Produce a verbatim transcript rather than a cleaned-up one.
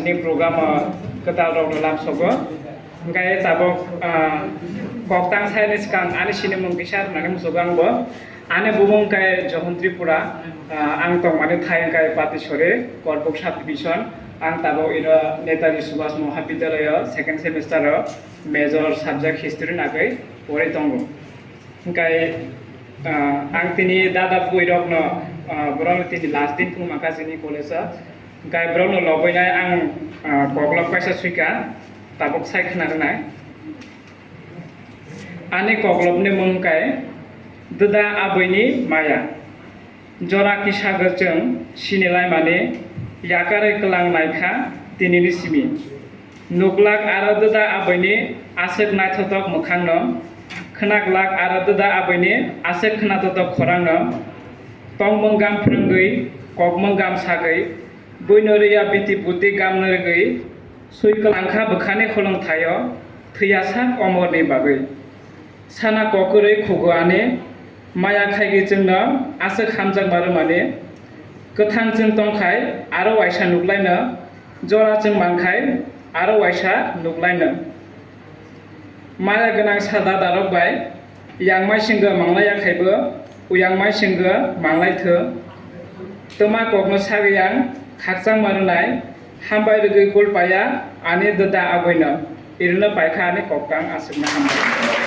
Ni program o kwtal rok no lamsogo. Hwnkhe tabok, ah, koktang saini swkang ani sinimung kisa rwnani muchungo ang bo. Ani bumung khe Johon Tripura, ah, ang tongmani thai hwnkhe Patisori, Korbuk Sub Division. Ang tabok ino Netaji Subhash Mahabidyalaya o second semester o major subject history nagwi porwi tongo. Hwnkhe, ah, ang tini dada bwrwi rokno, ah, borokno tini last din phunuk mankha chini college o. Hwnkhe borokno loboinai ang, ah, koklop kaisa suikha, tabuk sai khna rwnai. Ani koklopni mung khe Dwda Abwini Maya. Jora kisa chwng sinilaimani yakarwi kwlang naikha tinini simi. Nuklak aro Dwda Abwini aswk naithothok mwkhangno, khwnaklak aro Dwda Abwini aswk khwnathothok khorangno, tongmung gam phrwngwi, kokmung gam sagwi, buino rwya biti buti gamno rwgwi, swi kwlangkha bwkhani holongthaio thwiya sak omorni bagwi. Sana kokwrwi khugo ani, maya khaigwi chwngno aswk hamjakma rwmani. Kwthang chwng tongkhai aro waisa nuklaino, jora chwng mankhai aro waisa nuklaino. Maya gwnang sa dadarok bai, yang maisinggo manglaiya khaibo, uyang maisinggo manglaitho. Twma kokno sagwi ang khakchangma rwnai, hambai rwgwi kul paiya ani Dwda Abwino, irwino paikha ani koktang aswkno hambai.